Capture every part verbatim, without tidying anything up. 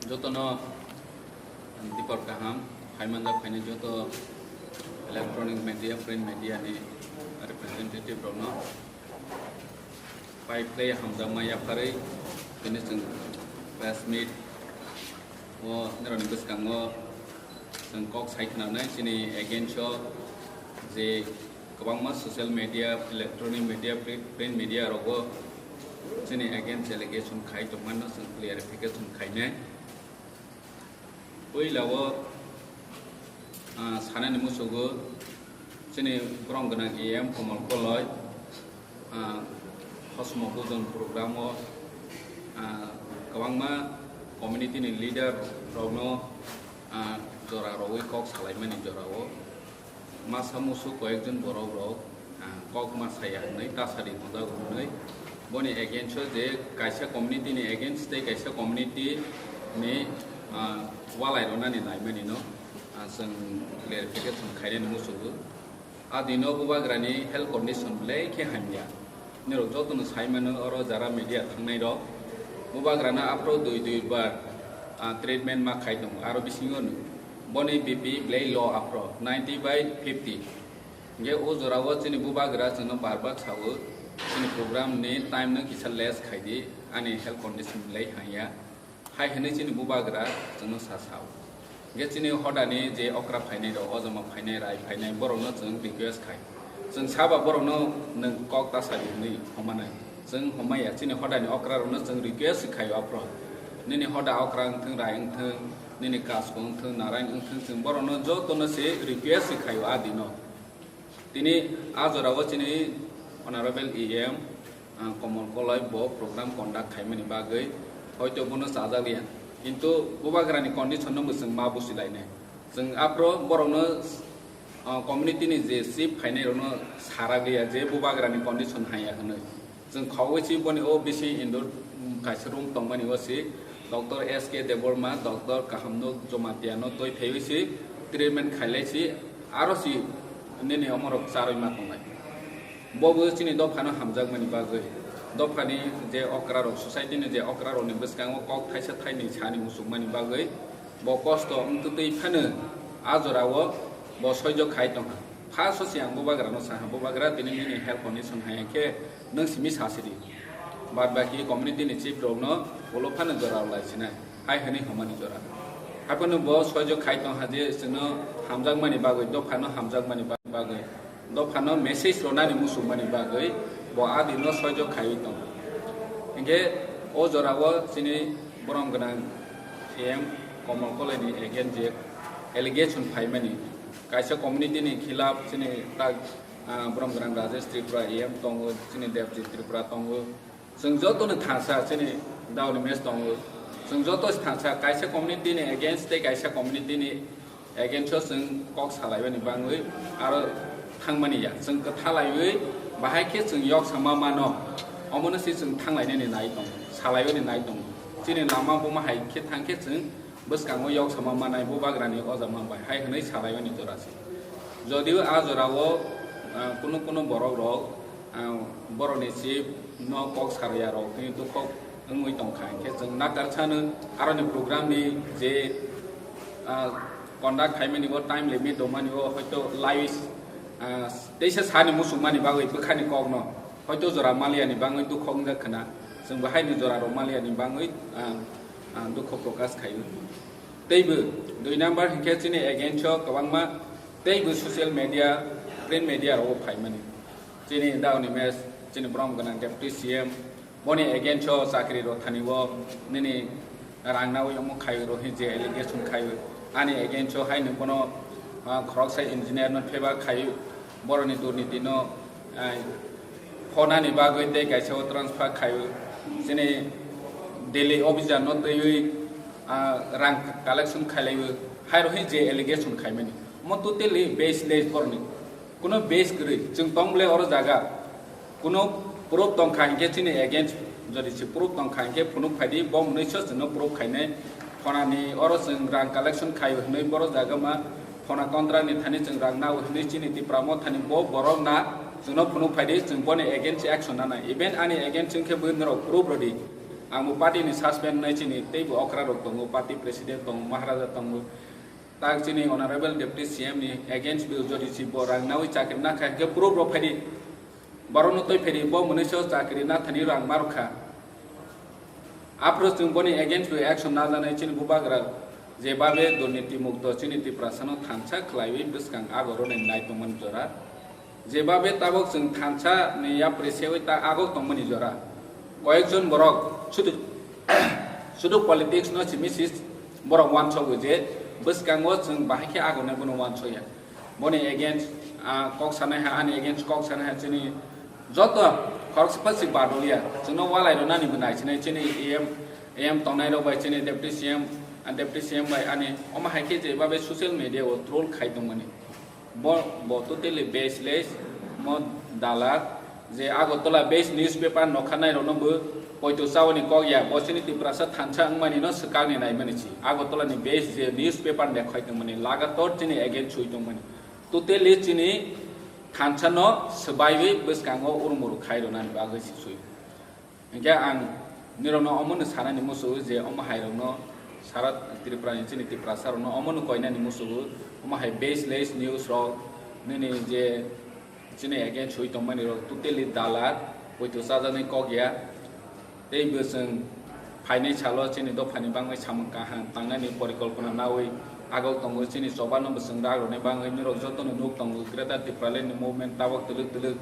Jotono dipor kaham, phaimanjak phainai joto electronic media, print media ni representative rokno pai phlai hamjakma yapharwi tini chwng press meet o norokni bwskango chwng kok sai khwnanai chini against o je kwbangma social media, electronic media, print, print media rogo chini against allegation khai tongmano chwng clarification khainai. Puila o, ah, sanani musugo chini borom gwnang A M Komol Koloi, ah, Hosmo Bujon program o, ah, kwbangma community ni leader rokno, ah, jora rogwi kok salaimani jora o. Masa musu koyekjon borok rok, ah, kok ma saya hwnwi tasari tonjago hwnwi boni against o je kaisa community ni against tei kaisa community ni, ah, walai rwnani naimani no, ah, chwng clarification khainani musugo. A dino bubagrani health condition belai khe hamya. Nirok jotono sai mano oro jara media thangnai rok. Bubagrano aphro dui dui bar, ah, treatment ma khai tongo. Aro bisingo no boni B P belai low aphro ninety by fifty. Hingke o jora o chini bubagra chwngno bar bar sao, chini program ni time no kisa less khai di, ani health condition belai hamya. Hai hwnwi chini bubagra chwngno sa sao. Hingke chini hodani je okra phainai rok, ojama phainai, rai phainai, borokno chwng request khai. Chwng saba borokno nwng kok ta sadi hwnwi homanai. Chwng homaya, chini hodani okra rokno chwng request khai aphro. Nini hoda okra wngthwng, rai wngthwng, nini kasko wngthwng, narai wngthwng, chwng borokno jotono se request khai o a dino. Tini a jora o chini Honorable E M, ah, Komol Koloi bo program conduct khaimani bagwi hoito bono chajak liya. Kintu bubagrani condition no bo chwng ma busi lainai. Chwng aphro borokno, ah, community ni je chief phainai rokno sarak liya je bubagrani condition haya hwnwi. Chwng khogwi si boni o bisi indoor, mm, kaisa room tongmani o si Doctor S K Debbarma, Doctor Kahamno Jamatia no twi phaiwi si treatment khailai si aro si nini omorok charwi ma tongnai. Bo bo chini dophano hamjakmani bagwi, dophani je okra rok, society ni je okra rokni bwskango kok thaisa thainwi sani muchungmani bagwi bo kosto wngtwi phano a jora o bo soijo khai tongkha. First o se ang bubagra no saha, bubagra tini nini health condition hai khe nwng simi sasidi. Bad baki community ni chief rok no ulo phano jora lai sinai. Hai hwnwi hwnmani jora. Haphano bo soijo khai tong ha je chwngno hamjakmani bagwi, dophano hamjakmani ba-, bagwi, dophano message rwnani muchungmani bagwi bo a dino soijo khaiwi tong. Hinkhe o jora o chini borom gwnang A M Komol Koloi ni against je allegation phaimani, kaisa community ni khilaf chini tak, ah, borom gwnang Rajesh Tripura A M tongo, chini Debjit Tripura tongo. Chwng joto no thansa chini daoni mes tongo. Chwng joto se thansa kaisa community ni against tei kaisa community ni against o chwng kok salaibani bangwi aro thangmani ya. Chwng kwthalaiwi bahai khe chwng yok sama mano. Omono se chwng thanglainani nai tongo, salaibani nai tongo. Chini lama buma hai khe thang khe chwng bwskango yok sama manai bubagrani ojama bai hai hwnwi salaibani jora se. Jodio a jorao, ah, kunu kunu borok rok, ah, borokni chief no kok sarya rok tini dukhok wngwi tongkha, hinkhe chwng natar sano aroni program ni je, ah, conduct khaimani o time limit rwmani o hoito live, ah, teisa sani muchungmani bagwi bwkhani kokno hoito jora maliani bangwi dukhok wngjak khna, chwng bo haini jora rok maliani bangwi, ah, ah, dukho prokash khaio. Teibo dui number hinkhe chini against o kwbangma teibo social media, print media rogo phaimani. Chini daoni mes, chini borom gwnang Deputy C M, boni against o chakri rok thani o nini rang nawi omo khaio rohi je allegation khaio. Ani against o haino bono, ah, khoroksa engineer no favor khaio. Boroni durniti no, ah, phonani bagwi tei kaisa o transfer khaio. Chini Delhi officer no twiwi, ah, rang collection khailaiwi. Hai rohi je allegation khaimani. Mo totally baseless boroni. Kuno base kwrwi, chwng tong bwle oro jaga. Kuno proof tongkha hinkhe chini against, jodi se proof tongkha hinkhe phunuk phaidi, bo mwnwiso chwngno proof khainai. Phonani oro chwng rang collection khai hwnwi boro jaga ma phona contract ni thani chwng rang nao hwnwi chini Tipra Motha ni bo borok na chwngno phunuk phaidi, chwng boni against action nanai. Even ani against wngkhe bo norok proof rwdi. Ang bo party ni suspend nai chini tei bo okra rok tongo, party president tongo, maharaja tongo. Tak chini honorable deputy C M ni against bo jodi si bo rang nawi chakri na khai ke proof rok phaidi. Borok no twi phaidi bo mwnwi so chakri na thani rang markha. Aphuru chwng boni against bo action na janai chini bubagra jebabe durniti mukto chini Tiprasa no thansa khlaiwi bwskang agoro nai nai tongmani jora. Jebabe tabok chwng thansa ni yapri sewi ta agok tongmani jora. Koyekjon borok sudu, sudu politics no simi sis borok wansogo je bwskango chwng bahai khe agonai bono wansoya. Boni against, ah, kok sanai ha, ani against kok sanai ha chini joto khoroksa phasi badoliya. Chwngno walai rwnani bo nai sinai chini E M, E M tongnai rok bai chini deputy C M, ah, deputy C M bai ani omo hai khe jebabe social media o troll khai tongmani. Bo, bo totally baseless, mo dalak, je Agartala based newspaper nokha nai rokno bo poito chawani kok ya, bo chini Tiprasa thansa wngmani no swkang ni naimani si. Agartala ni base je newspaper ni khoi tongmani, lagator chini against sui tongmani. Totally chini thansa no swbaiwi bwskango urmuru khai rwnani bagwi si sui. Hinkhe ang nirokno omono sanani musugo je omo hairokno sara Tripura ni chini Tiprasa rokno omono koinani musugo, omo hai baseless news rok nini je chini against sui tongmani rok totally dalak, poito chajaknai kok ya. Tei bo chwng phainai salo chini dophani bangwi samung kaham tangnani porikolpona nawi agok tongo, chini choba no bo chwng rak rwnai bangwi nirok jotono nuk tongo, Greater Tipraland ni movement tabok twlwk twlwk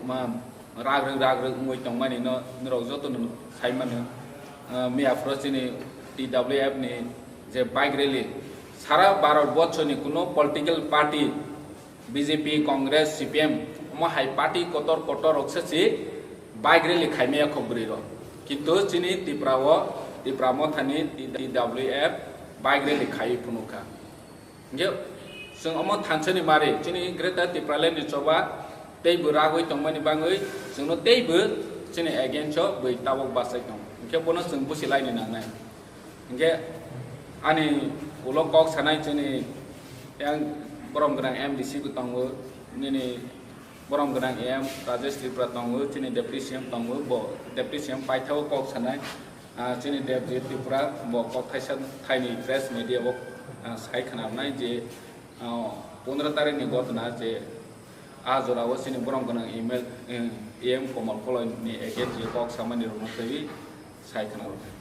ma ragrwk ragrwk wngwi tongmani no norok joto no sai mano. Ah, miya phuru chini T W F ni je bike rally, sara Bharat borso ni kuno political party, B J P, Congress, C P M, omo hai party kotor kotor rok se si bike rally khai maya kho bwrwi rok. Kintu chini Tripura o, Tipra Motha ni T W F bike rally khai phunukha. Hinkhe chwng omo thansani mari, chini Greater Tipraland ni choba tei bo ragwi tongmani bangwi chwngno tei bo chini against o bwi tabok bachai tongo. Hinkhe bono chwng busi laini nangnai. Hinkhe ani ulo kok sanai chini yang borom gwnang M D C bo tongo, nini borom gwnang M Rajesh Tripura tongo, chini Deputy C M tongo, bo Deputy C M paithao kok sanai. Ah, chini Debjit Tripura bo kok thaisa thaini press media o, ah, sai khwnamnai je, ah, pondro tarikh ni gotna je a jora o chini borom gwnang email, eh, E M Komal Koloi ni against je kok samani rokno twi sai khwnamnai.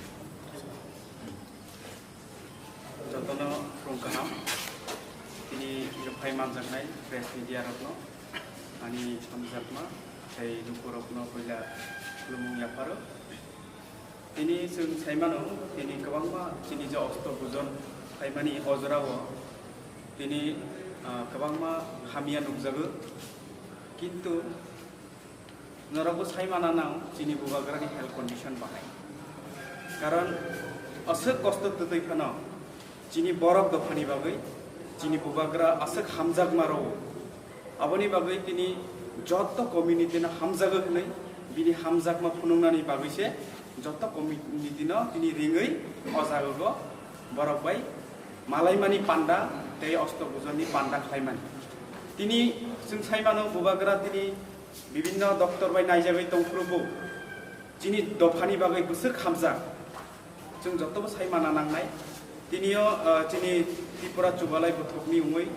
Jotono khulum kaham. Tini phai manjaknai press media rokno ani hamjakma tei lukurokno puila khulumung yapharo. Tini chwng sai mano, tini kwbangma chini je osto bujon phaimani o jorao tini, ah, kwbangma hamya nukjago. Kintu norokbo sai mana nang chini bubagrani health condition bahai. Karon aswk kosto twtwi phano chini borok dophani bagwi chini bubagra aswk hamjakma rwo. Aboni bagwi tini joto community no hamjago hwnwi bini hamjakma phunuknani bagwi se joto community no tini ringwi o jago borok bai malaimani panda tei osto bujoni panda khlaimani. Tini chwng sai mano bubagra tini bibinno doctor bai naijagwi tongphuru bo chini dophani bagwi bwswk hamjak. Chwng jotobo sai mana nangnai. Tinio, ah, chini Tripura chubalai bothopni wngwi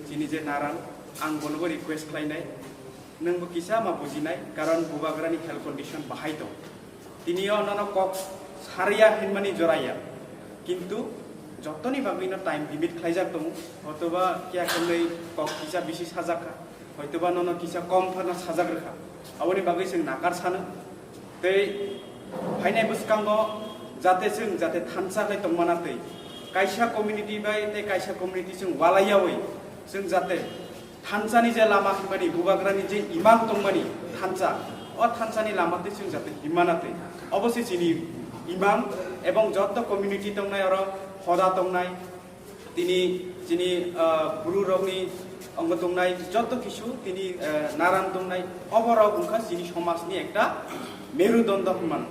chini je naran, ang bonobo request khlainai, nwngbo kisa ma bujinai, karon bubagrani health condition bahai tong. Tinio nono kok sariya hinmani joraya, kintu jotoni bagwino time limit khlaijak tongo, hotoba kiya kwnwi kok kisa bisi sajakha. Hoitoba nono kisa kom phano sajak rwkha. Aboni bagwi chwng nakar sano. Tei phainai bwskango jate chwng jate thansa khe tongmana twi kaisa community bai tei kaisa community chwng walaiyawi chwng jate thansani je lama hinmani bubagrani je imang tongmani thansa, o thansani lama twi chwng jate himmana twi. Obo se chini imang ebong joto community tongnai oro hoda tongnai. Tini chini, ah, bru rokni wngwi tongnai joto kisu tini, ah, naran tongnai oborok wngkha chini somajni ekta merudondo hinmano.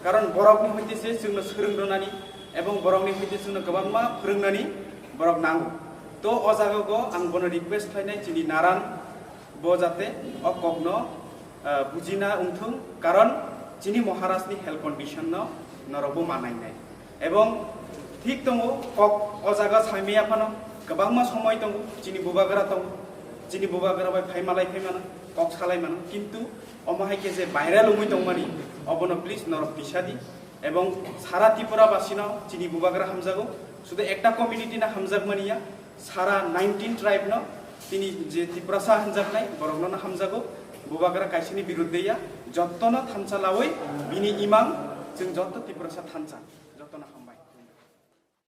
Karon borokni hoite se chwngno swrwng rwnani ebong borokni hoite chwngno kwbangma phwrwngnani borok nango. To o jagao ang bono request khlainai chini naran bo jate o kokno, ah, bujina wngthung, karon Chini Maharajni health condition no norokbo manainai. Ebong thik tongo, kok o jaga saimaya phano kwbangma somoi tongo, chini bubagra tongo, chini bubagra bai phaimalai phaimano, kok salai mano, kintu omo hai khe je viral wngwi tongmani, obono please norok tisadi. Ebong sara Tripura basino chini bubagra hamjago, sudu ekta community no hamjakmani ya, sara nineteen tribe no tini je Tiprasa hamjaknai borokno no hamjago. Bubagra kaisini birudde ya, jottono thansa lawi bini imang chwng jotto Tiprasa thansa.